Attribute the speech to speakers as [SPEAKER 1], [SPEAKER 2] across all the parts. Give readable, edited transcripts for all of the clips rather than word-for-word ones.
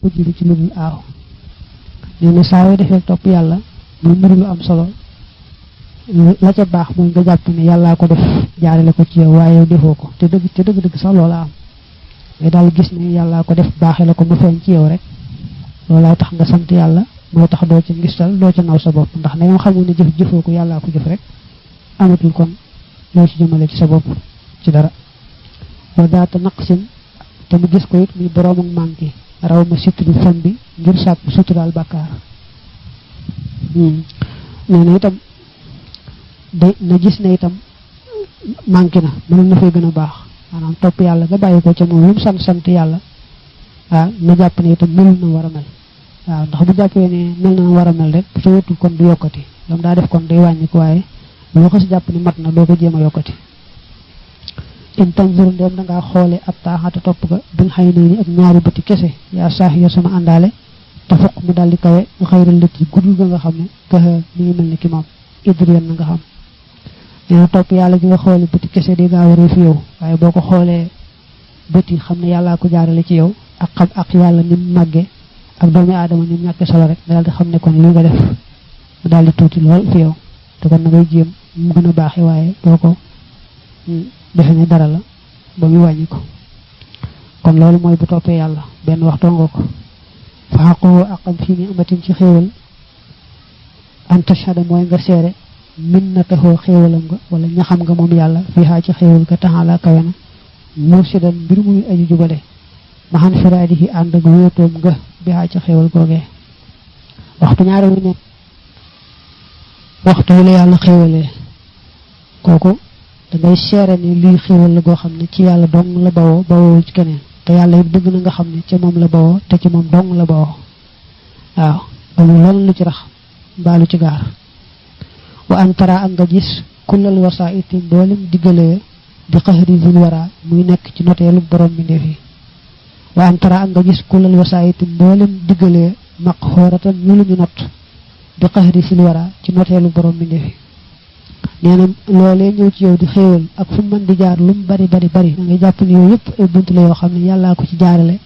[SPEAKER 1] ujjuli ci lu aaw neena saa yoo defee topp yàlla muy mbir lu am solo la ca baax mooy nga jàpp ne yàllaa ko def jaarale ko ci yow waaye yow defoo ko te dëgg sax loola am ngay daal gis ne yàllaa ko def baaxee la ko mu feeñ ci yow rek loolaa tax nga sant yàlla moo tax doo ci ngistal doo ca naw sa bopp ndax na yoo xam ne jëfoo ko yàllaa ko jëf rek amatul kon loo ci jëmale ci sa bopp ci dara wa daata naqsin te mu gis ko it muy borom ak manki raw ma sitru fam bi ngir sàkk suturaal bàkkaar nee na itam day na gis ne itam manki na mënul na fay gën a baax maanaam topp yàlla nga bàyyi ko ca moom lu mu sant yàlla na jàpp ne itam melul na war a mel waaw ndax bu jàppee ne mel na war a mel rek su wetul kon du yokkati lam daa def kon day wàññi ko waaye loo ko si jàpp ne mat na doo ko jéem a yokkati in tanzur ndem da ngaa xoole ab taaxata topp ga bil xëy ni ak ñaari bëti kese yaa saax ya sama àndaale te foq mu daldi kawe xëyral lët yi guddul ga nga xam ne këxa mi ngi mel ni ki moom idriyan na nga xam nee topp yàlla gi nga xoole bëti kese di gaaw a réew fi yow waaye boo ko xoolee bëti xam ne yàllaa ko jaarale ci yow ak xam ak yàlla ni mu màggee ak doomi aadama ni mu ñàkkee solo rek nga daal di xam ne kon li nga def mu daal di tuuti lool fi yow te kon na ngay jéem mu gën a baaxe waaye boo ko defe ne dara la ba muy wàññi ko kon loolu mooy bu toppee yàlla benn waxtoo nga ko fa xaqoo aqam fii ni amatin ci xéewal an tashhada mooy nga seere min na taxoo xéewalam nga wala ñaxam nga moom yàlla fii xaa ci xéewal ga taxala kawe na mursidan mbir muy aju jubale maxan firaadihi ànd ak wéetoom nga bi xaa ci xéewal googee waxtu ñaare wu ne waxtu wi la yàlla xéewalee kooku da ngay seere ni lii xéewal la goo xam ne ci yàlla dong la bawoo ci keneen te yàlla it bëgg na nga xam ne ci moom la bawoo te ci moom dong la bawoo waaw amul lan lu ci rax mbaalu ci gaar wa antara ak nga gis kullal wasaa iti mboolem diggalee di xaxri zul wara muy nekk ci noteelu borom mi ndef yi wa antara ak nga gis kullal wasaa iti mboolem diggalee maq xooratan ñu lu ñu not di xaxri zul wara ci noteelu borom mi ndef yi nee na loolee ñëw ci yow di xéewal ak fu mën di jaar lu mu bari da ngay jàpp ni yow yëpp ay bunt la yoo xam ne yàllaa ko ci jaarale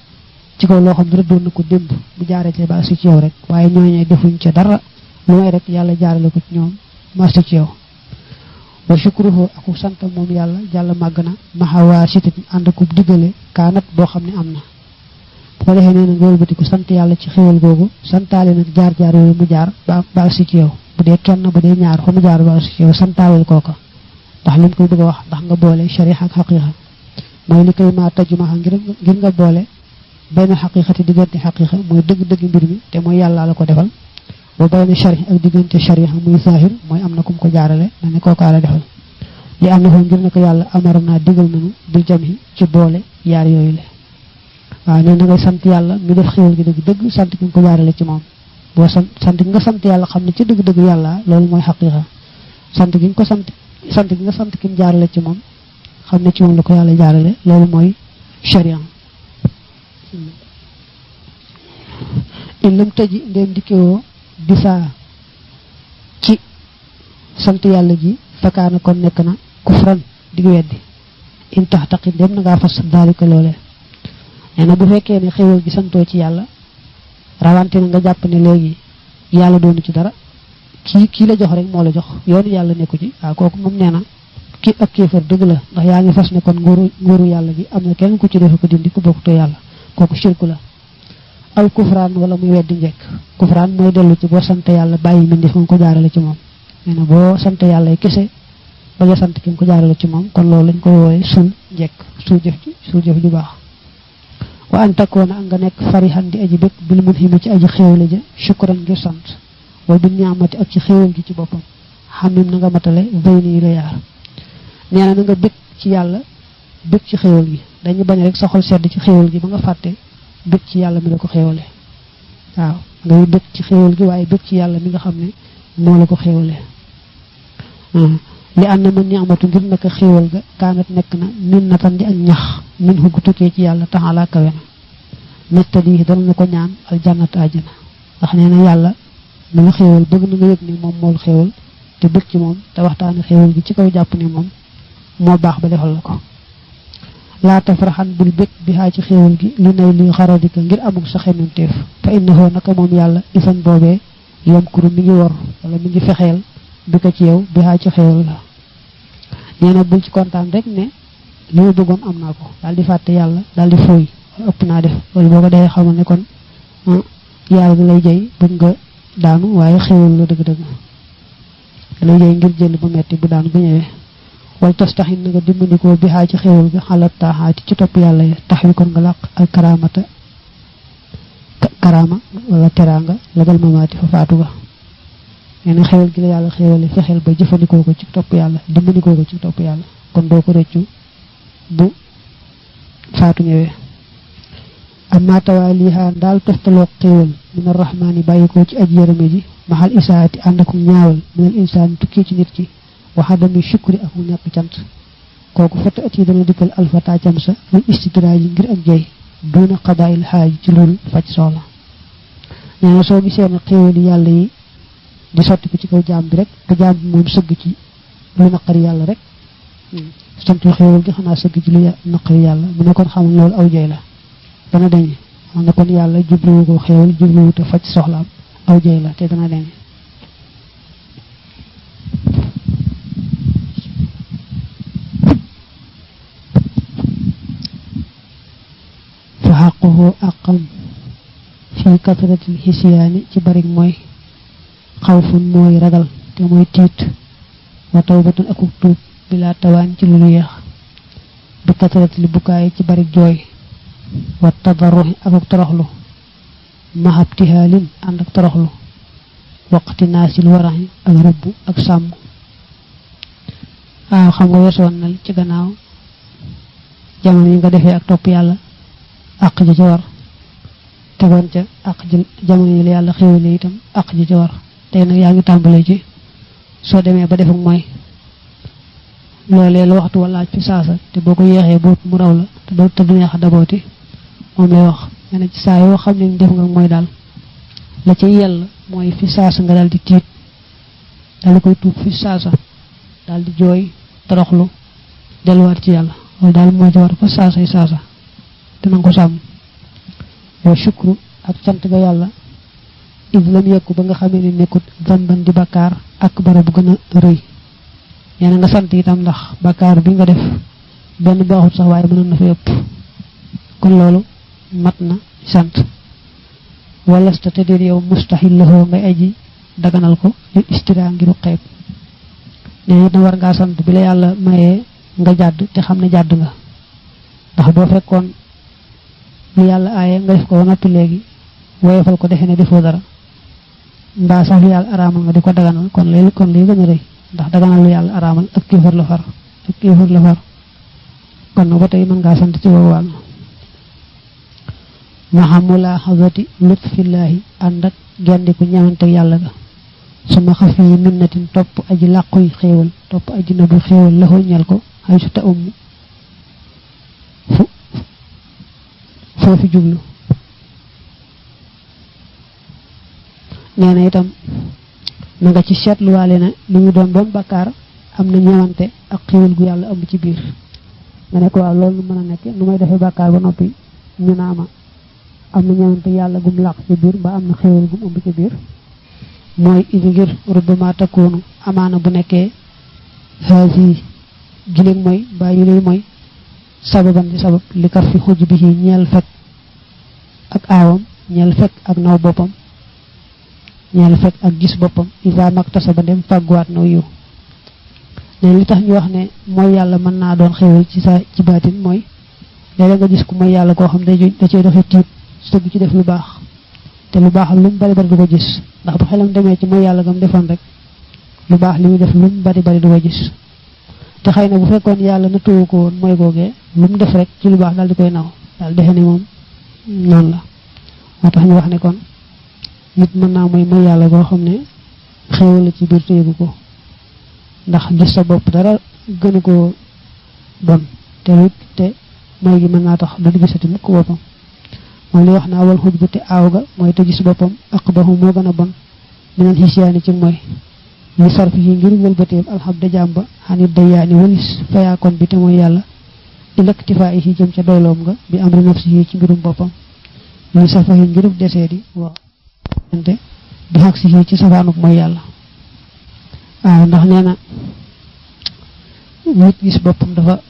[SPEAKER 1] ci kaw loo xam ne rëddoon na ko démb mu jaaree ci ba si ci yow rek waaye ñooñee defuñ ca dara lu may rek yàlla jaarale ko ci ñoom mastu ci yow wa shukruhu aku sant moom yàlla màgg na maxawaa sitit ànd akub diggale kaanat boo xam ne am na bu ko defee nee na nga wëlbati ko sant yàlla ci xéewal googu santaale nag jaar yooyu mu jaar ba si ci yow bu dee kenn bu dee ñaar fa mu jaar ba si yow santaalal kooka ndax lim koy bëgg a wax ndax nga boole shariha ak xaqiqa mooy li koy ma tajuma ngir nga boole benn xaqiqati diggante xaqiqa mooy dëgg mbir mi te mooy yàlla la ko defal ba benn shari ak diggante shariha muy zahir mooy am na kum ko jaarale na ne kookaa la defal li am na foofu ngir ne ko yàlla amara naa digal nañu bil jami ci boole yaar yooyu la waaw nee na ngay sant yàlla mi def xéwal gi dëgg sant ki nga ko jaarale ci moom boo sant nga sant yàlla xam ne ci dëgg yàlla loolu mooy xaqiqa sant gi nga sant ki mu jaarale ci moom xam ne ci moom la ko yàlla jaarale loolu mooy sharia in lam tëji ndéem dikkewoo bisaa ci sant yàlla ji fakaana kon nekk na kufran dig weddi in tax taqi ndéem na ngaa fas daalika loolee nee na bu fekkee ne xéwal gi santoo ci yàlla rawante na nga jàpp ne léegi yàlla doonu ci dara kii la jox rek moo la jox yoonu yàlla nekku ci waaw kooku moom nee na kii ak kéefar dëgg la ndax yaa ngi fas ne kon nguuru yàlla gi am na kenn ku ci defe ko dindi ku bokkutoo yàlla kooku shirku la aw kufraan wala muy weddi njekk kufraan mooy dellu ci boo sant yàlla bàyyi mindi fa nga ko jaarale ci moom nee na boo sant yàlla kese ba nga sant ki nga ko jaarale ci moom kon loolu lañ koy wooye sul njekk sul jëf ju baax wa an takkoona ak nga nekk farihan di aji bépp bil mun ximi ci aji xéewale ja shukran ngir sant wa bil ñaamati ak ci xéewal gi ci boppam xamim na nga matale bayni yi la yaar nee na nga bépp ci yàlla bépp ci xéewal gi dañu bañ rek sa xol sedd ci xéewal gi ba nga fàtte bépp ci yàlla mi la ko xéewale waaw ngay bépp ci xéewal gi waaye bépp ci yàlla mi nga xam ne moo la ko xéewale li am na mën ñaamatu ngir naka xéewal ga kaanat nekk na min natan di ak ñax min hu gu tukkee ci yàlla taxalaa kawe na nettali dal na ko ñaan aljannat àjjana ndax nee na yàlla mi nga xéewal bëgg na nga yëg ni moom mool xéewal te bëgg ci moom te waxtaane xéewal gi ci kaw jàpp ni moom moo baax ba defal la ko la tafrahan bul bek bi ha ci xewal gi li nay li xaradika ngir amuk sa xementeef fa innahu naka mom yalla isan bobé yom kuru mi ngi wor wala mi ngi fexel bi ko ci yow bi ha ci xewal la neena bul ci kontaan rek ne li mu bëggoon am naa ko daal di fàtte yàlla daal di fooy ëpp naa def loolu boo ko dee xamal ne kon yàlla gi lay jay bëgg nga daanu waaye xewal la dëgg-dëgg lay jay ngir jël bu metti bu daanu bu ñëwee wal tastahin nga dimbandikoo bi xaa ci xewal ga xalat taaxaati ci topp yàlla ya tax wi kon nga làq al karamata karama wala teranga la dal mamaati fa faatu ga neena xewal gi la yàlla xewale fexeel ba jëfandikoo ko ci topp yàlla dimbandikoo ko ci topp yàlla kon doo ko rëccu bu faatu ñëwee amma tawaliha dal toftaloo xewal min arrahmani bayiko ci aji yërëme ji mahal isaati ànd ak ñaawal min al insaan tukki ci nit ki waxadami shukri ak mu ñàkk cant kooku fata ati dana dikkal alfata cam sa lu istidraaj ngir ak jey duna qadaa'il haaj ci loolu faj soxla neena soo gisee na xewal yàlla yi di sotti ko ci kaw jaam bi rek te jaam bi moom sëgg ci lu naqari yàlla rek sant xewal gi xanaa sëgg ci lu naqari yàlla mu ne kon xamul loolu aw jey la dana deñ xam ne kon yàlla jubluwu ko xewal jubluwu te faj soxlaam aw jey la te dana deñ fa xaquhu aqam fi kasratil xisiyaani ci barik mooy xawfun mooy ragal te mooy tiit wa tawbatun akuk tuub bila tawaan ci lu yeex bi kasratil bukaay ci barik jooy wa tadarruhi akuk toroxlu mahabtihaalin ànd ak toroxlu waqti naasil waraxi ak rëbb ak sàmm waaw xam nga weesoon na ci gannaaw jamono yi nga defee ak topp yàlla àq ja ca war tegoon ca àq jamono yi la yàlla xéwale itam àq ja ca war tey nag yaa ngi tàmbalee ci soo demee ba def ak mooy loolee la waxtu walaaj fi saasa te boo ko yeexee boot mu raw la te du neex a dabooti moom lay wax nee na ci saa yoo xam ne def nga mooy daal la ca yell mooy fi saasa nga daal di tiit daal di koy tuub fi saasa daal di jooy toroxlu delluwaat ci yàlla loolu daal moo ci war fa saasay saasa te nanga ko sàmm wa shukru ak cant ga yàlla islam yekku ba nga xamee ne nekkut zanban di bakkaar ak bara bu gën a rëy nee nga sant itam ndax bakkaar bi nga def benn baaxut sax waaye mënoon na fa yëpp kon loolu mat na sant walasta te déet yow mustahil lahoo ngay aji daganal ko li istira ngiru xeeb nee na war ngaa sant bi la yàlla mayee nga jàdd te xam ne jàdd nga ndax boo fekkoon lu yàlla aaye nga def ko ba noppi léegi woyofal ko defee ne defoo dara mbaa sax lu yàlla araamal nga di ko daganal kon lay gën a rëy ndax daganal lu yàlla araamal ak kéefar la far kon ba tey mën ngaa sant ci boobu wàll mahamula xazati lutfillahi ànd ak gendiku ñamante yàlla ga suma xafi yi minnatin topp aji làquy xéewal topp aji nabu xéewal laxoo ñal ko ay su ta foofi jublu nee na itam na nga ci seetluwaale na li ñu doon bakkaar am na ñëwante ak xéewal gu yàlla ëmb ci biir nga ne ko waaw loolu mën a nekk nu may defee bakkaar ba noppi ñu naa ma am na ñëwante yàlla gum làq ci biir ba am na xéewal gum ëmb ci biir mooy idi ngir rubbama takkoonu amaana bu nekkee haasi giléeg mooy mbaa yi lay mooy sababan ci sabab li kar fi xuj bi ñeel fekk ak aawam ñeel fekk ak naw boppam ñeel fekk ak gis boppam isa maktasaba dem fàgguwaat naw yiw ne li tax ñu wax ne mooy yàlla mën naa doon xéewal ci baatin mooy léeg-léeg nga gis ku mooy yàlla koo xam da cee doxee tiit sëgg ci def lu baax te lu baax lu mu bari bari du ko gis ndax bu xelam demee ci mooy yàlla gam defoon rek lu baax li muy def lu mu bari bari du ko gis te xëy na bu fekkoon yàlla na tuwu ko woon mooy googee lu mu def rek ci lu baax daal di koy naw daal defe ne moom noonu la moo tax ñu wax ne kon nit mën naa mooy yàlla goo xam ne xéewal la ci biir te yëgu ko ndax gis sa bopp dara gënu ko bon te mooy gi mën naa tax du gisati mukk boppam moom li wax naa wal xuj bu te aaw ga mooy te gis boppam aqbahu moo gën a bon minal xisiyaani ci mooy li sarfi yi ngir wëlbateem alxamda jàmba xanit dayaani walis fayaakoon bi te mooy yàlla ilaktifaahi jëm ca doyloom nga bi amri nafsihi ci mbirum boppam li safahi ngirub desee di wax ante bi xaq si ci safaanub mooy yàlla waaw ndax nee na nit gis boppam dafa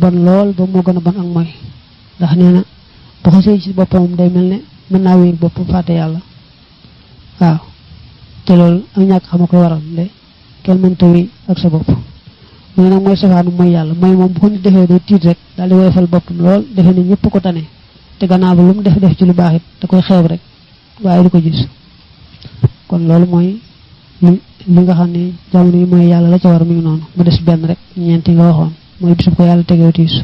[SPEAKER 1] bon lool ba moo gën a bon ak mooy ndax nee na bu xasee ci boppam day mel ne mën naa wéeg boppam fàtte yàlla waaw te loolu ak ñàkk xam koy waral de kenn mënta wéy ak sa bopp mu ne nag mooy safaanu mooy yàlla mooy moom bu ko nit defee day tiit rek daal di woyofal boppam lool defe ne ñëpp ko tane te gannaaw ba lu mu def ci lu baax it da koy xeeb rek waaye di ko gis kon loolu mooy li nga xam ne jamono yi mooy yàlla la ca war mi ngi noonu mu des benn rek ñeenti nga waxoon mooy bisub ko yàlla tegee tiis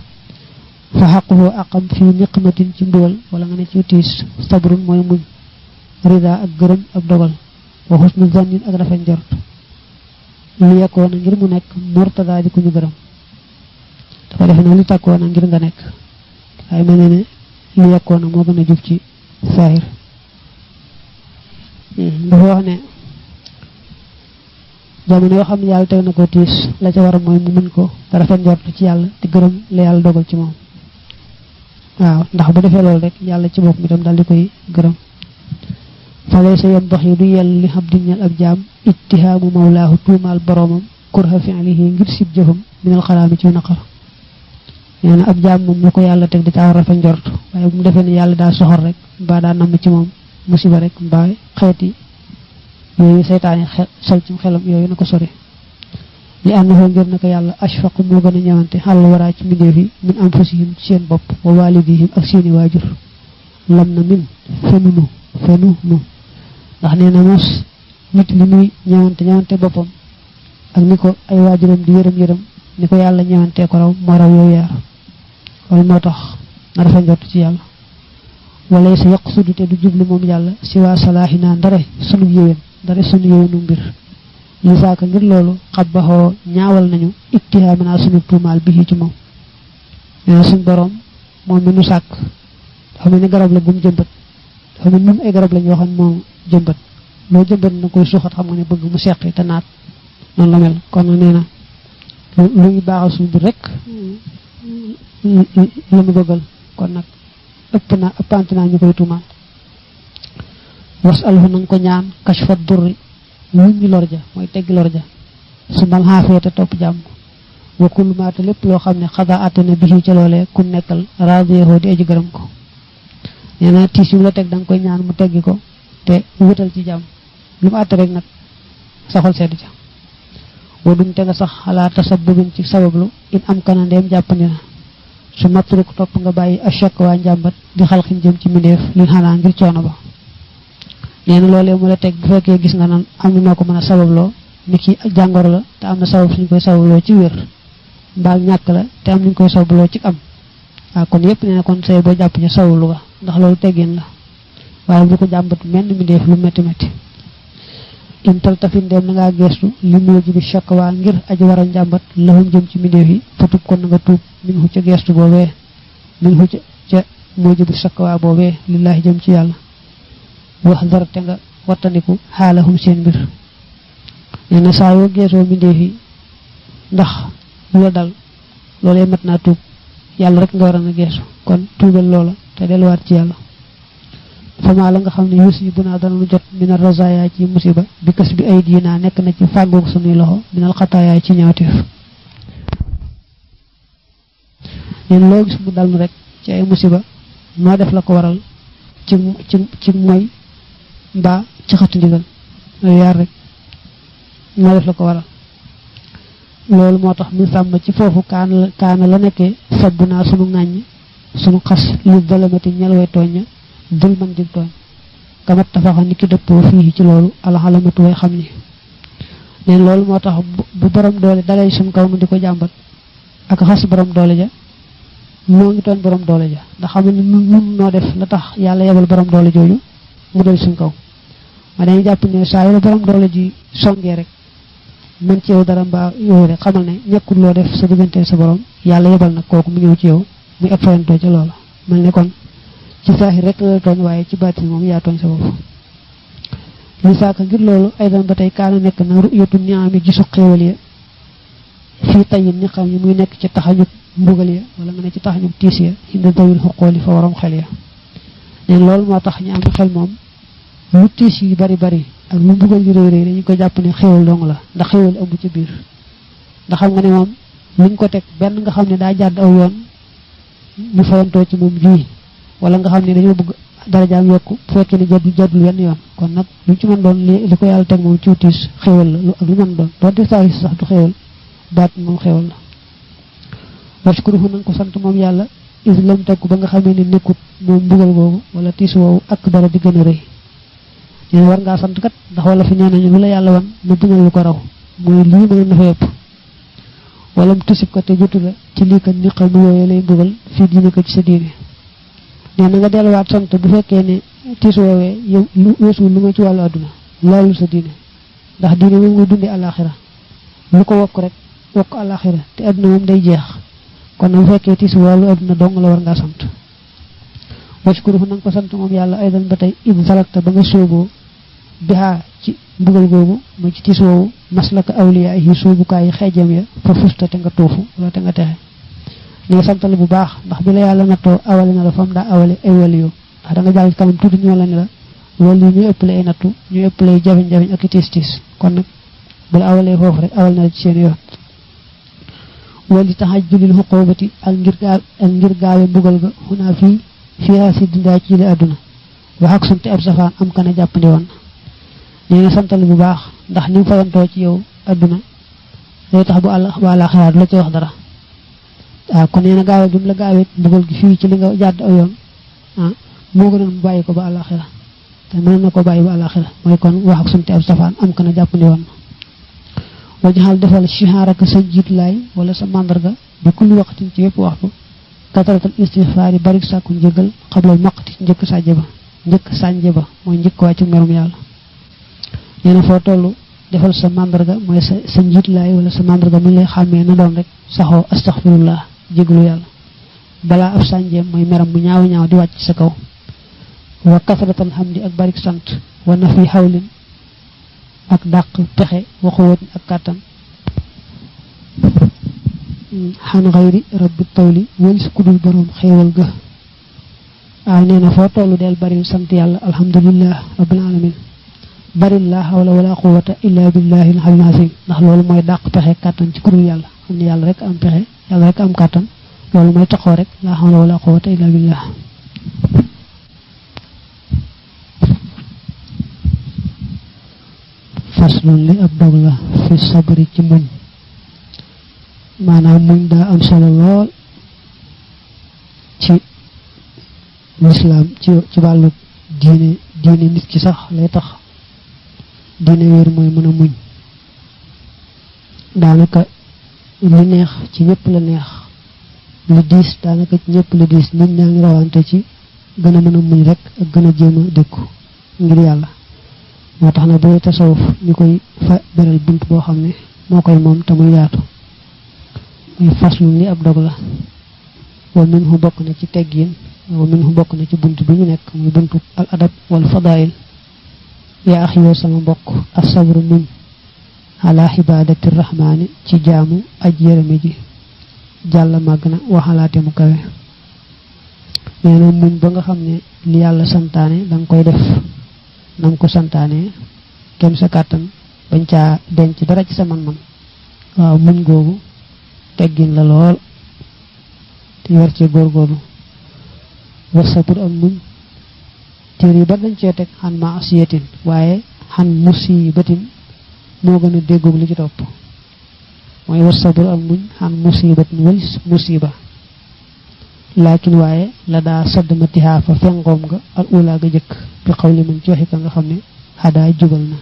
[SPEAKER 1] fa xaquhu aqam fii niqmatin ci mbugal wala nga ne ci tiis sabrun mooy muñ rida ak gërëm ak dogal wa husnu zannin ak rafet njort li yekkoon ngir mu nekk murtada di ku ñu gërëm dafa defe ne li tàkkoon ngir nga nekk waaye mel ne li yekkoon moo gën a jub ci saahir dafa wax ne jamono yoo xam ne yàlla teg na ko tiis la ca war a mooy mu muñ ko te rafet njort ci yàlla te gërëm la yàlla dogal ci moom waaw ndax bu defee loolu rek yàlla ci bopp mi tam daal di koy gërëm falay sa yam dox yi du yell li xam diñal ab jaam ittihaamu mawlaahu tuumaal boroomam kurha fi'lihi ngir sib jëfam minal xaraami ci naqar nee na ab jaam moom lu ko yàlla teg di caa rafet njort waaye bu mu defee ne yàlla daa soxor rek mbaa daa namm ci moom musiba rek mbaa xeeti yooyu seytaane sol ci xelam yooyu na ko sori li annahu ngir naka yàlla ashfaqu moo gën a ñëwante xàll waraa ci mbindeef yi min anfusihim ci seen bopp wa walidihim ak seeni waajur lam na min fenunu ndax nee na mos nit li muy ñëwante boppam ak ni ko ay waajuram di yërëm ni ko yàlla ñëwante ko raw moo raw yooyu yaar wala moo tax na dafa njort ci yàlla wala sa yaqsudu te du jublu moom yàlla si waa salaaxinaa ndare sunu yéwénu mbir li saaka ngir loolu xabbaxoo ñaawal nañu ittihaaminaa sunu tuumaal bi ci moom nee na suñ borom moom mi nu sàkk dafa mel ni garab la gum jëmbat dafa mel nun ay garab lañ yoo xam moom jëmbat loo jëmbat na koy suuxat xam nga ne bëgg mu seqi te naat noonu la mel kon nee na lu ñu baaxal suñu bir rek la mu bëggal kon nag ëppante naa ñu koy tuumaal wasalhu nañ ko ñaan kashfa durri luñ ñu lor ja mooy teggi lor ja su mal xaafee te topp jàmm wa kullu maata lépp loo xam ne xadaa àtte na bi ca loolee ku nekkal raadiyoo di aji gërëm ko nee na tiis yu la teg da nga koy ñaan mu teggi ko te wutal ci jàmm lu mu àtte rek nag saxol sedd ca wa dum te nga sax xalaa tasabbubin ci sabablu in am kana ndeem jàppandi na su matruk topp nga bàyyi achak waa njàmbat di xalxin jëm ci mbindeef li xanaa ngir coono ba nee na loolee mu la teg bu fekkee gis nga nan am na noo ko mën a sababloo ni ki jàngoro la te am na sabab suñ koy sababloo ci wér mbaa ñàkk la te am nañ koy sababloo ci am waaw kon yépp nee na kon say boo jàpp ci sabablu ga ndax loolu teggin la waaye bu ko jàmbat menn mbindeef lu métti métti intal tafin dem na ngaa geestu li mu ji bi shakwa ngir aji war a njàmbat laxum jëm ci mbindeef yi fatub kon na nga tuub min hu ca geestu boobee min hu ca moo ji bi shakwa boobee lillahi jëm ci yàlla wax dara te nga wattandiku xaalahum seen mbir nee na saa yoo geesoo mbindeef yi ndax lu la dal loolee mat naa tuub yàlla rek nga war a geesu kon tuubal loola te delluwaat ci yàlla fama la nga xam ne yusi bu naa danañu jot min al razaya ci musiba bi kas bi ay diina nekk na ci fàggoog sunuy loxo min al xataaya ci ñaawteef neen loo gis mu dal nu rek ci ay musiba noo def la ko waral ci mooy mbaa ci xatu ndigal loolu yaar rek noo def la ko waral loolu moo tax mu sàmm ci foofu kaana la nekkee sabbu naa sunu ŋàññ sunu xas li dalamati ñel way tooñ dul man dig tooñ kamat tafaxa ni ki dëppoo fii ci loolu alxalamatu way xam ni neen loolu moo tax bu borom doole dalay suñ kaw nu di ko jàmbat ak xas borom doole ja moo ngi tooñ borom doole ja ndax xam ne nun noo def la tax yàlla yebal borom doole jooju mu del suñ kaw ma dañuy jàpp ne saa yu la borom doole ji songee rek mën ci yow dara mbaa yooyu rek xamal ne ñekkul loo def sa diggante sa borom yàlla yebal nag kooku mu ñëw ci yow muy ab fayantoo ca loola mel ne kon ci saaxir rek la tooñ waaye ci baatin moom yaa tooñ sa bopp li saaka ngir loolu aydan ba tey kaana nekk na ru'yatu ni'ami gisu xéewal ya fii tayin ni xam yi muy nekk ci taxañu mbugal ya wala nga ne ci tax ñu tiis ya inda dawil xoqooli fa waram xel ya neen loolu moo tax ñu am xel moom lu tiis yi bari bari ak lu mbugal yu rëy rëy dañu ko jàpp ne xéewal dong la ndax xéewal ëmb ci biir ndax xam nga ne moom luñ ko teg benn nga xam ne daa jàdd aw yoon ñu fayantoo ci moom ji wala nga xam ne dañoo bëgg darajaam yokku bu fekkee ne jaddul wenn yoon kon nag lu ci mën doon li ko yàlla teg moom ci tiis xéewal la ak lu mën doon doonte saa yi sax du xéewal baat moom xéewal la washkuruhu nanga ko sant moom yàlla islam takku ba nga xamee ne nekkut moom mbugal boobu wala tiis woowu ak dara di gën a rëy ñeen war ngaa sant kat ndax wala fi nee nañu lu la yàlla wan ma dugal lu ko raw mooy lii mënoon na fa yëpp wala mu tusib ko te jotu la ci lii kat ni xam yooyu lay mbugal fii diine ko ci sa diine nee na nga delluwaat sant bu fekkee ne tiis woowee yow lu weesu lu nga ci wàllu àdduna laalul sa diine ndax diine moom ngay dundee àllaaxira lu ko wokk rek wokk àllaaxira te àdduna moom day jeex kon nag bu fekkee tiis wàllu àdduna dong la war ngaa sant washkuruhu nanga ko sant moom yàlla aydan ba tey id salakta ba nga sóoboo bihaa ci mbugal googu mu ci tiis woowu maslaka awliya yi sóobukaayi xeejam ya fa fusta te nga tuufu wala te nga texe ne santal bu baax ndax bi la yàlla nattoo awale na la fam daa awale ay waliyu ndax da nga jàll ci kanam tuuti ñoo la ne la waliyu ñuy ëppale ay nattu ñuy ëppale ay jafe-jafe ak i tiis kon nag bu la awalee foofu rek awal na la ci seen yoon wali taxaj julil xuqoobati ak ngir gaawe mbugal ga xunaa fii fiyaa si dindaa ci la àdduna wax ak sunte ab safaan am kana jàppandi woon nee na santal bu baax ndax ni mu fayantoo ci yow àdduna day tax bu àllaaxira du la ci wax dara waaw kon nee na gaawe gi mu la gaawee mbugal gi fii ci li nga jàdd aw yoon moo gënoon mu bàyyi ko ba àllaaxira te mën na ko bàyyi ba àllaaxira mooy kon wax ak sunte ab safaan am kana jàppandi woon wajaxal defal shihaaraka sa jiitlaay wala sa màndarga bi kulli waxtin ci yépp waxtu kataratal istighfaar yi bari sàkku njëgal xablal maqti njëkk sànje ba mooy njëkk wàccu merum yàlla nee na foo toll defal sa màndarga mooy sa njiitlaay wala sa màndarga mi lay xàmmee na doon rek saxoo astaghfirullah jéglu yàlla balaa ab sànjeem mooy meram bu ñaaw ñaaw di wàcc sa kaw wa kasratal hamdi ak barik sant wa nafi xawlin ak dàq pexe waxuwat ak kàttan xan xayri rabbi tawli wëlis kudul borom xéewal ga waaw nee na foo tollu del baril sant yàlla alhamdulillah rabbil alamin baril la hawla wala quwwata illa billahi al-aliyyil azim ndax loolu mooy dàq pexe kàttan ci kudul yàlla xam ne yàlla rek am pexe yàlla rek am kàttan loolu mooy taxaw rek la hawla wala quwwata illa billah faslun li ab dog la fi sabri ci muñ maanaam muñ daa am solo lool ci lislaam ci wàllu diine nit ki sax lay tax diine wér mooy mën a muñ daanaka lu neex ci ñëpp la neex lu diis daanaka ci ñëpp la diis nit ñaa ngi rawante ci gën a mën a muñ rek ak gën a jéem a dékku ngir yàlla moo tax na booy tasawuf ñu koy fa beral bunt boo xam ne moo koy moom te muy yaatu muy faslu li ab dog la wa minhu bokk na ci teggin wa minhu bokk na ci bunt bi ñu nekk muy buntu al adab wal fadail yaa ax yoo sama mbokk asabru muñ ala ibadati rahmaani ci jaamu aj yërëme ji jàll màgg na waxalaate mu kawe nee na muñ ba nga xam ne li yàlla santaane danga koy def nam ko santaane kem sa kàttan bañ caa denc dara ci sa man-man waaw muñ googu teggin la lool te war cee góorgóorlu war sabur ak muñ téer yi ba dañ cee teg xan ma asiyatin waaye xan musibatin moo gën a déggoog li ci topp mooy war sabur ak muñ xan musibatin walis musiba laakin waaye la daa sadd ma tixaa fa fengoom nga al ula ga jëkk bi xaw li man ci waxi ka nga xam ne xadaa jubal na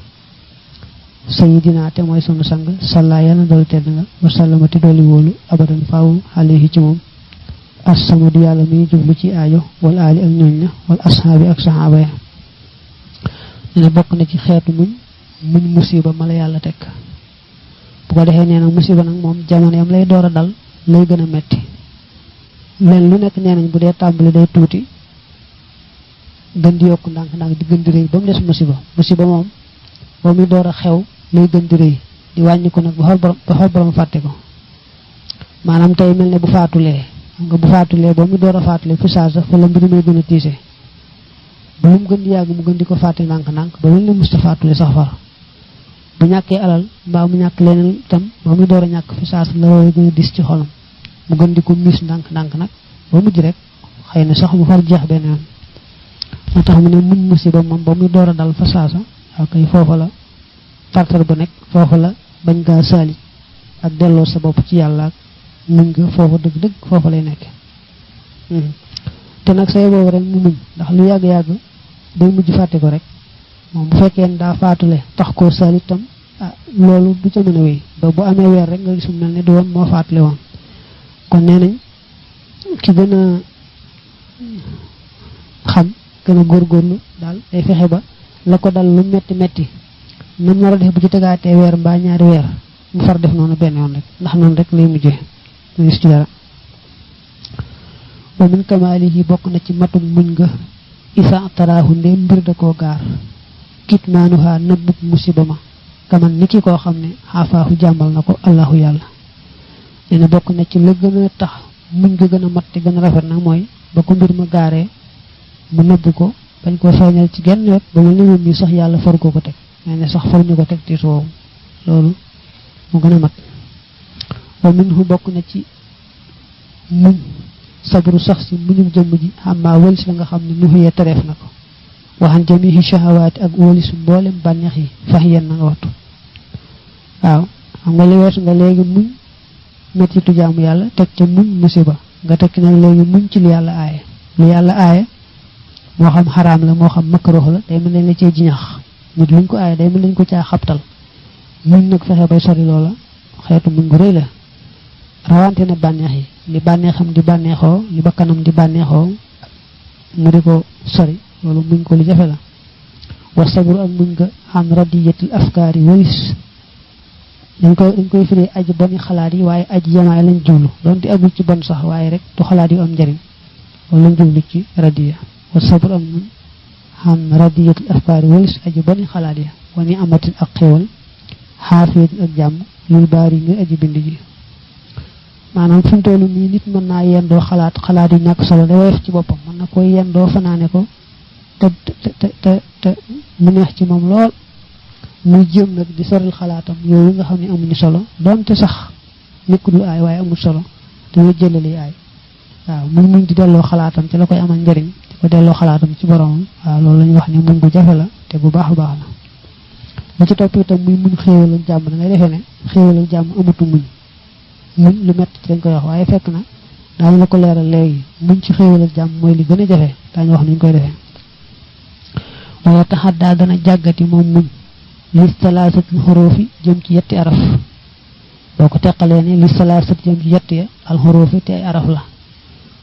[SPEAKER 1] sayidina te mooy sunu sang salla yàlla dool tedd nga wa sallamati dooli wóolu abadan faaw alayhi ci moom assamadu yàlla muy jublu ci aajo wal aali ak ñooñ na wal ashaabi ak saxaaba ya ne bokk na ci xeetu muñ musiba ma la yàlla teg bu ko defee nee na musiba nag moom jamono yam lay door a dal lay gën a metti leen lu nekk nee nañ bu dee tàmbali day tuuti gën di yokk ndànk-ndànk di gën di rëy ba mu des musiba moom ba muy door a xew lay gën di rëy di wàññi ko nag ba xool borom fàtte ko maanaam tey mel ne bu faatulee nga bu faatulee ba mu door a faatulee fi saa sa fa la mbir mi gën a tiise ba mu gën di yàgg mu gën di ko fàtte ndànk-ndànk ba mel ne musta faatulee sax far bu ñàkkee alal mbaa mu ñàkk leneen itam ba mu door a ñàkk fi saa sa la wooyu gën a dis ci xolam mu gën di ko miis ndànk-ndànk nag ba mujj rek xëy na sax mu far jeex benn yoon moo tax mu ne muñ musiba moom ba muy door a dal fa saasa ak ay foofa la tartar ba nekk foofa la bañ gaa saalit ak delloo sa bopp ci yàlla ak muñ nga foofa dëgg-dëgg foofa lay nekk te nag say boobu rek mu muñ ndax lu yàgg-yàgg day mujj fàtte ko rek moom bu fekkee ne daa faatule tax koo saalit tam loolu du ca mën a wéy ba bu amee weer rek nga gis mu mel ne du woon moo faatule woon kon nee nañ ki gën a xam gën a góorgóorlu daal day fexe ba la ko dal lu metti metti nam nar a def bu ci tegaatee weer mbaa ñaari weer mu far def noonu benn yoon rek ndax noonu rek lay mujjee mu gis ci dara wa min kamaalihi bokk na ci matum muñ nga isa taraahu nde mbir da koo gaar kitmaanuha nëbbub musiba ma kaman ni ki koo xam ne xaafaahu jàmmal na ko allahu yàlla nee na bokk na ci la gën a tax muñ nga gën a mat te gën a rafet nag mooy ba ko mbir ma gaaree mu nëbb ko bañ koo feeñal ci genn wet ba mel ne moom mi sax yàlla far ko teg mel ne sax far ñu ko teg ci soowu loolu mu gën a mat wa minhu bokk na ci muñ sabru sax si muñum jëmm ji xammaa wëlis la nga xam ne nuhiyee tereef na ko waxan jamihi shahawaati ak wëlisu mboolem bànneex yi fax yen na nga wattu waaw xam nga li weesu nga léegi muñ mettitu jaamu yàlla teg ca muñ musiba nga tekki nag léegi muñ ci lu yàlla aaye moo xam xaraam la moo xam makruh la day mel ne la cee jiñax nit luñ ko aaye day mel lañ ko caa xabtal muñ nag fexe bay sori loola xeetu muñ gu rëy la rawante na bànneex yi li bànneexam di bànneexoo li bakkanam di bànneexoo mu di ko sori loolu muñ ko lu jafe la wa sabru ak muñ nga xam radiyatil afkaari walis dañ koy firi aji boni xalaat yi waaye aji yamaay lañ jublu doon di agul ci bon sax waaye rek du xalaat yu am njariñ loolu lañ jublu ci radiya wa sabru ak muñ xam radiyatil afkaari walis aji boni xalaat ya wani amatin ak xéewal xaafiyatin ak jàmm lil baari nga aji bind ji maanaam fi mu toll nii nit mën naa yendoo xalaat yu ñàkk solo da woyof ci boppam mën na koy yendoo fanaane ko te mu neex ci moom lool muy jéem nag di soril xalaatam yooyu nga xam ne amuñu solo doonte sax nekkul lu aay waaye amul solo te ñu jëlali aay waaw muñ di delloo xalaatam ci la koy amal njariñ di ko delloo xalaatam ci boromam waaw loolu la ñuy wax ne muñ bu jafe la te bu baax a baax la lu ci topp itam muy muñ xéewal ak jàmm da ngay defee ne xéewal ak jàmm amatu muñ lu metti ci dañ koy wax waaye fekk na daañu la ko leeral léegi muñ ci xéewal ak jàmm mooy li gën a jafe daañu wax nuñ koy defee waaye taxaddaa dana jàggati moom muñ li salaasatil xuruufi jëm ci yetti araf boo ko teqalee ne li salaasat jëm ci yetti al xuruufi te ay araf la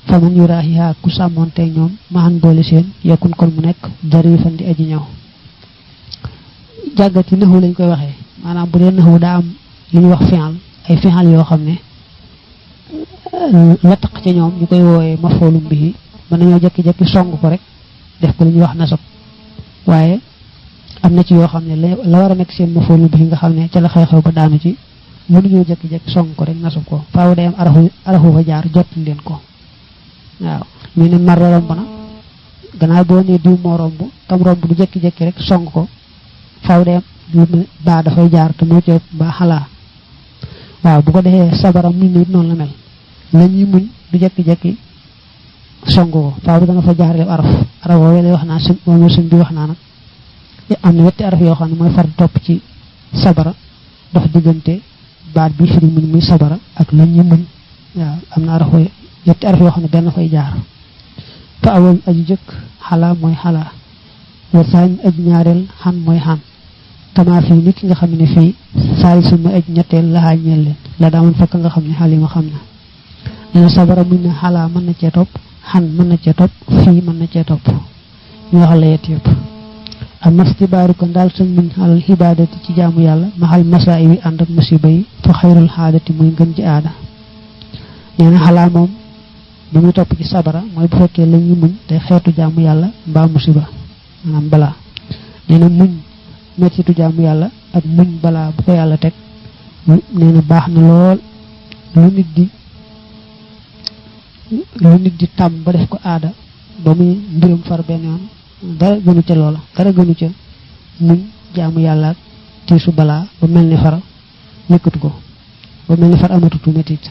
[SPEAKER 1] fa man yuraahiha ku sàmmoonte ñoom maxan boole seen yekkun kon mu nekk darifan di aji ñëw jàggati naxu lañ koy waxee maanaam bu dee naxu daa am li ñuy wax fi'al ay fi'al yoo xam ne la taq ca ñoom ñu koy wooyee mafoolum bihi mën nañoo jekki-jekki song ko rek def ko li ñuy wax nasab waaye am na ci yoo xam ne la war a nekk seen mafoolum bihi nga xam ne ca la xew-xew ba daanu ci mënuñoo jekki-jekki song ko rek nasab ko faaw day am arafu fa jaar jot leen ko waaw ñu ne mar romb na gannaaw boo ne diw moo romb tam romb du jekki-jekki rek song ko faaw day am baa dafay jaar te moo ci ëpp baa xalaa waaw bu ko defee sabara muñ nit noonu la mel la ñuy muñ du jekki-jekki song ko faaw da nga fa jaar def araf woowee lay wax naa suñ moom suñ bi wax naa nag am na wetti araf yoo xam ne mooy far topp ci sabara dox diggante baat bi firi muñ muy sabara ak la ñuy muñ waaw am na araf yetti araf yoo xam ne benn fay jaar fa awal aju jëkk xalaa mooy xalaa wa saañ aju ñaareel xan mooy xan tamaa fii nit ki nga xam ne fii saalisu ma aj ñetteel laxaa ñeel leen la daamoon fakk nga xam ne xalima xam na nee sabara muñ ne xalaa mën na cee topp xan mën na cee topp fii mën na cee topp ñu waxal la yett yëpp ak mastibaaru ko ndaal sañ muñ xalal xibaadati ci jaamu yàlla maxal masaa yi ànd ak musiba yi fa xayrul xaadati muy gën ci aada nee na xalaa moom bi muy topp ci sabara mooy bu fekkee la ñuy muñ te xeetu jaamu yàlla mbaa musiba maanaam balaa nee na muñ mettitu jaamu yàlla ak muñ balaa bu ko yàlla teg nee na baax na lool lu nit di lu nit di tam ba def ko aada ba muy mbirum far benn yoon dara gënu ca loola dara gënu ca muñ jaamu yàlla tiisu balaa ba mel ni far nekkatu ko ba mel ni far amatutu metit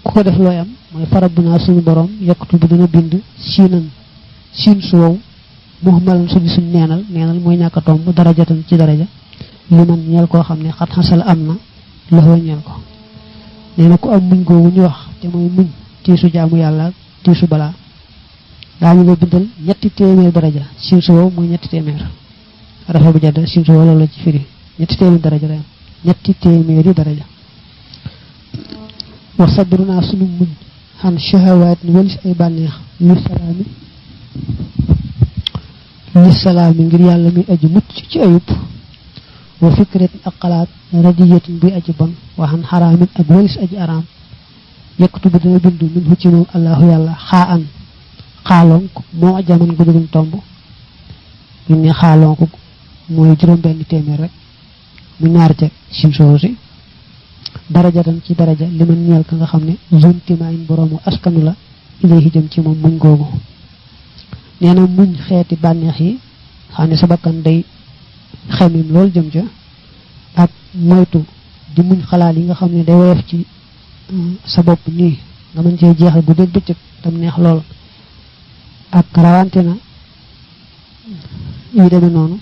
[SPEAKER 1] ku ko def looy am mooy fa rabbuna suñu borom yokkatu bu dina bind siinan siin su wow muhmalan suñu suñ neenal mooy ñàkk a tomb darajatan ci daraja li man ñeel koo xam ne xat xasal am na loxoo ñeel ko nee na ku am muñ googu ñu wax te mooy muñ tiisu jaamu yàlla tiisu balaa daañu la bindal ñetti téeméer daraja siin su wow mooy ñetti téeméer rafa bu jadda siin su wow loolu la ci firi ñetti téeméer daraja la am ñetti téeméeri daraja wa sabruna sunu muñ xan shahawaat ni walis ay bànneex li salaami ngir yàlla muy aji mucc ci ayub wa fikratin ak xalaat radiyatin buy aji bon wa xan xaraamin ak walis aji araam yëkkatu bu dana bindu min hu ci moom allahu yàlla xaa an xaalonk moo jaman gu duguñ tomb ñu ne xaalonk mooy juróom benn téeméer rek mu ñaar ca simsoo si darajatan ci daraja li man ñeel ka nga xam ne zontimaayin boroomu askanu la ilayhi jëm ci moom muñ googu nee na muñ xeeti bànneex yi xam ne sa bakkan day xemim loolu jëm ca ak moytu di muñ xalaat yi nga xam ne day woyof ci sa bopp nii nga mën cee jeexal bu dégg bëccëg tam neex lool ak rawante na yu demee noonu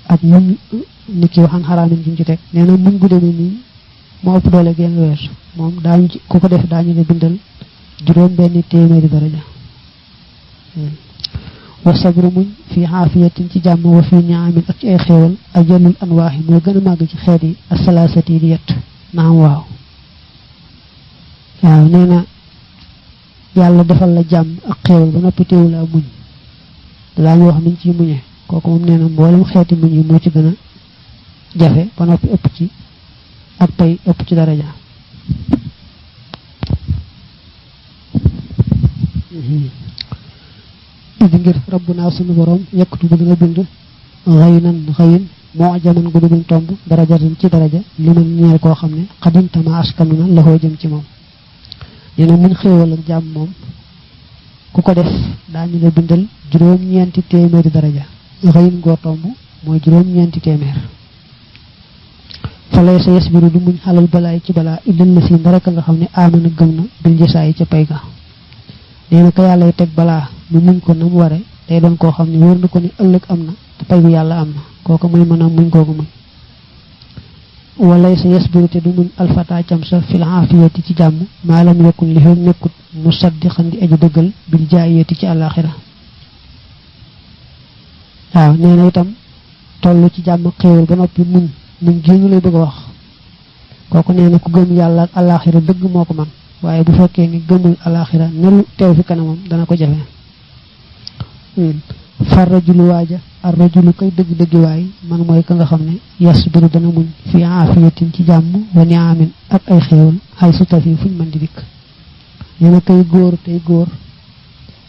[SPEAKER 1] ak muñ ni ki waxaan xaraamin juñ ci teg nee na muñ gu demee nii moo ëpp doole gën weesu moom daañu ku ko def daañu ne bindal juróom benn téeméeri daraja wa sabru muñ fi xaafiyatin ci jàmm wa fi ñaamin ak ci ay xéewal ak jëlul anwaaxi moo gën a màgg ci xeet yi ak salaasati di yett naam waaw nee na yàlla defal la jàmm ak xéewal ba noppi teewu la muñ daañu wax niñ ciy muñe kooku moom nee na mboolem xeeti muñ yi moo ci gën a jafe ba noppi ëpp ci ak pay ëpp ci daraja idi ngir rabbuna sunu borom yëkkatu bu dina bind xëyin moo jaman gu duguñ tomb darajatin ci daraja li man ñeel koo xam ne xadintama askanu na loxoo jëm ci moom nee na muñ xéewal ak jàmm moom ku ko def daañu la bindal juróom-ñeenti téeméeri daraja xëyin goo tomb mooy juróom-ñeenti téeméer fa lay sa yasbiru du muñ xalal balaay ci balaa illal la si ndara ka nga xam ne amana gëm na bil jësaayi ca pay ga nee na ko yàllay teg balaa mu muñ ko na mu ware day doon koo xam ne wóor na ko ni ëllëg am na te pay gu yàlla am na kooku muy mën a muñ googu muñ walay sa yasbiru te du muñ alfata cam sa fil aafiyati ci jàmm maalam yokkun li xew nekkut musaddiqan di aju dëggal bil jaayati ci àllaaxira waaw nee na itam toll ci jàmm xéewal ba noppi muñ génnu lay bëgg a wax kooku nee na ku gëm yàlla ak àllaaxira dëgg moo ko man waaye bu fekkee ni gëmul àllaaxira nelu teew fi kanamam dana ko jafe far rajulu waaja ar rajulu kay dëgg-dëggi waay man mooy ka nga xam ne yasbiru dana muñ fi aafiyatin ci jàmm wa niamin ak ay xéewal xay su tafi fuñ mën di dikk nee na kay góor tey góor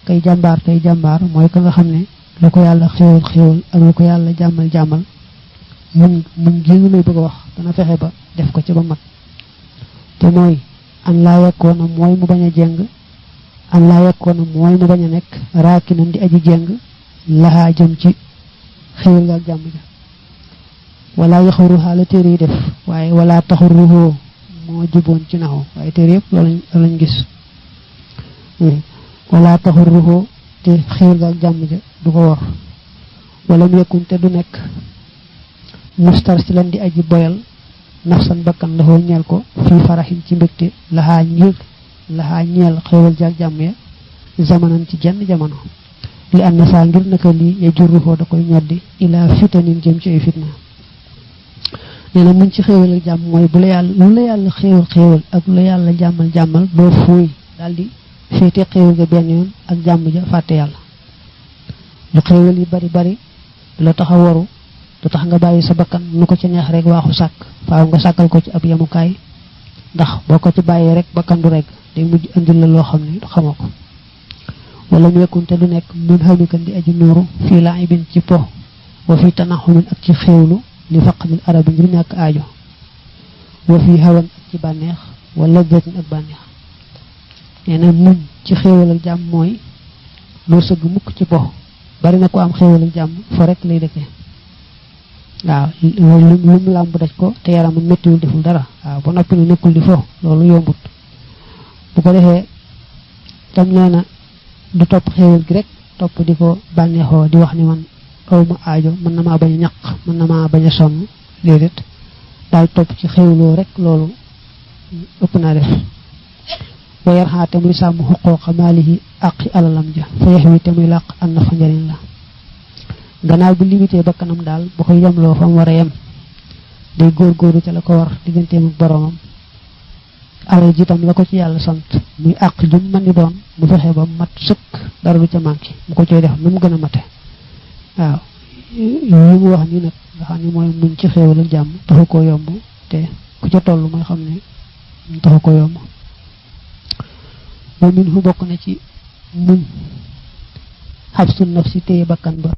[SPEAKER 1] kay jàmbaar tey jàmbaar mooy ka nga xam ne lu ko yàlla xéewal ak lu ko yàlla jàmmal muñ génn lay bëgg a wax dana fexe ba def ko ci ba mat te mooy an laa yekkoona mooy mu bañ a jeng an laa yekkoona mooy mu bañ a nekk raakinan di aji jeng laxaa jëm ci xéewal nga ak jàmm ja wala yaxuruhaa la téere yi def waaye wala taxuruhoo moo juboon ci naxu waaye téere yëpp loolu lañ gis wala taxuruhoo te xéewal nga ak jàmm ja du ko wor wala mu yekkun te du nekk mustar si lan di aji boyal nafsan bakkan la ñeel ko fii faraxin ci mbégte laxaa ñeel xéewal jaag jàmm ya zamanan ci jenn jamono li am na saa ngir naka lii ya jurruxoo da koy ñoddi ilaa fitanin jëm ci ay fitna nee na muñ ci xéewal ak jàmm mooy bu la yàlla lu la yàlla xéewal ak lu la yàlla jàmmal doo fuuy daal di féete xéewal ga benn yoon ak jàmm ja fàtte yàlla lu xéewal yi bari du la tax a waru du tax nga bàyyi sa bakkan nu ko ci neex rek waaxu sàkk faaw nga sàkkal ko ci ab yemukaay ndax boo ko ci bàyyee rek bakkan du rek day mujj andil la loo xam ne xamoo ko wala mu yekkunte du nekk mun xamikan di aji nuuru fii laibin ci po wa fii tanaxumin ak ci xéewlu li faqdil arabi ngir ñàkk aajo wa fii hawan ak ci bànneex wala laddatin ak bànneex nee na muñ ci xéewal ak jàmm mooy doo sëgg mukk ci po bari na ko am xéewal ak jàmm fo rek lay dëkkee waaw lu mu làmb daj ko te yaram mettiwul deful dara waaw ba noppi ne nekkul di fo loolu yombut bu ko defee tam nee na du topp xéewal gi rek topp di ko bànneexoo di wax ni man awma aajo mën na maa bañ a ñaq mën na maa bañ a sonn déedéet daal topp ci xéewloo rek loolu ëpp naa def wa yarxaa te muy sàmm xuqooqa maalihi àqi alalam ja fa yax wi te muy làq an na fa njariñ la gannaaw bu limité bakkanam daal bu koy yemloo fa mu war a yem day góorgóorlu ca la ko war digganteem ak boroomam alal ji tam la ko ci yàlla sant muy àq jum mën ni doon mu fexe ba mat sëkk dara du ca manqué mu ko coy def nu mu gën a mate waaw yi mu wax ni nag nga xam ne mooy muñ ci xéewal ak jàmm taxu koo yomb te ku ca toll mooy xam ne taxu ko yomb wa min hu bokk na ci muñ xabsu nafsi téye bakkan ba